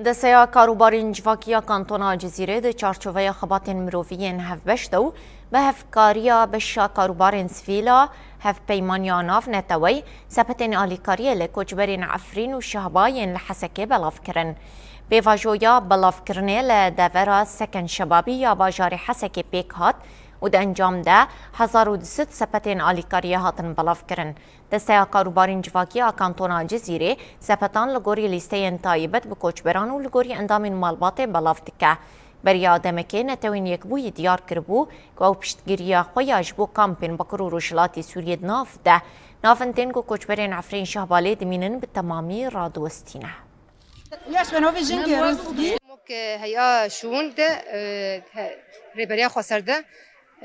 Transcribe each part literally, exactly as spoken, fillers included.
Desteya Karûbarên Civakî ya Kantona Cizîrê di çarçoveya xebatên mirovî yên hevbeş de û bi hevkariya beşa karûbarên sivîl a Hevpeymaniya Navneteweyî sepetên alîkariyê li koçberên Efrîn û Şehba yên li Hesekê belav kirin. Pêvajoya belavkirinê li devera Seken Şebabî ya bajarê Hesekê pêk hat û di encam de hezar û du sed sepetên alîkariyê hatin belavkirin. Desteya Karûbarên Civakî a Kantona Cizîrê sepetan li gorî lîsteyên taybet bi koçberan û li gorî endamên malbatê belav dike. Beriya demekê Netewên Yekbûyî diyar kiribû ku ew piştgiriya xwe ya ji bo kampên Bakur û Rojhilatê Sûriyê di nav de navên tên ku koçberên Efrîn Şehbalê dimînin bi temamî radiwestîne. Yaş ve novê jin ke rizgî. Mok heya şûn de, e, he-, rêberiya xweser de,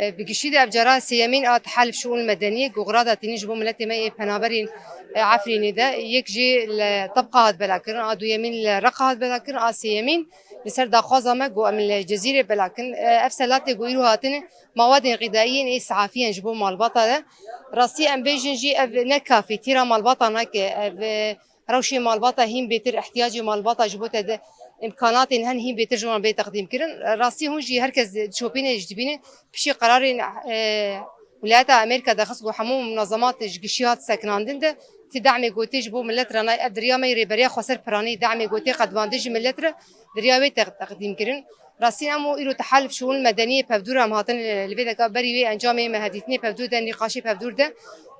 e, bi giştî de ev cara sêyemîn a Tehalif Şûn Medeniyê ku xirada tînin ji bo miletê me yê penaberîn, e, Efrînê de, yek jî li Tebqa hat belakirin, a duyemîn li Reqa hat belakirin, a sêyemîn li ser daxwaza me ku em li Cezîrê belakin. E, ev selatê ku îro hatine mawadên xîdayiyên ê sihafiyên ji bo malbata de. Rastî em bêjin jî ev ne kafî tîra malbata nake. Ev, e, rewşê malbata hîn bêtir, ihtiyacê malbata ji bo te de îmkanatên hen hîn bêtir ji wan bê teqdîm kirin. Rastî hûn jî her kes dişopîne jî dibîne piştî qerarên, e, Wilayeta Amerîka dexist ku hemû munazemat ji giştî hat sekinandin de ti demê gotê ji bo milet re nayê. Ev di riya me yê Rêberiya Xweser Piranî demê gotê qedibandin ji milet re di riya wê teq-, teqdîm kirin. Rastîn em û îro Tehalif Şûn Medeniyê Pevdûr em hatin, e, li vê deka berî wê encamê me hevdîtinê Pevdûr de, nîqaşê Pevdûr de,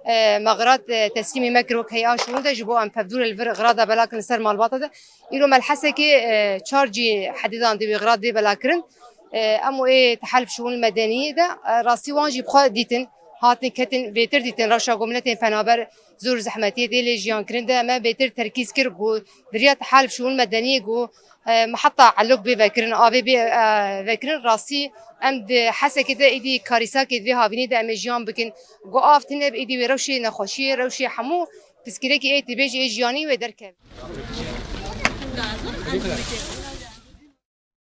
e, me xirat, e, teslîmê me kir wek heya şûn de ji bo em Pevdûr li vir xirat de belakin li ser malbata de. Îro me li Hesekê, e, çar cî hedîdan di wê xirat bê belakirin. E, em û ê Tehalif Şûn Medeniyê de, e, rastî wan jî bi xwe dîtin, hatin ketin bêtir dîtin rewşa ku miletên penaber zor û zehmetiyê tê lê jiyan kirin de me bêtir terkîz kir ku di riya Tehalif Şûn Medeniyê ku e, me heta elok bê vekirin, avê bê, e, vekirin. Rastî em di Hesekê de êdî karîsakê di vê havînê de em ê jiyan bikin. Ku av tune bi êdî wê rewşê nexweşiyê, rewşê hemû piskîrekî ê tibê jî ê jiyanî wê derkeve.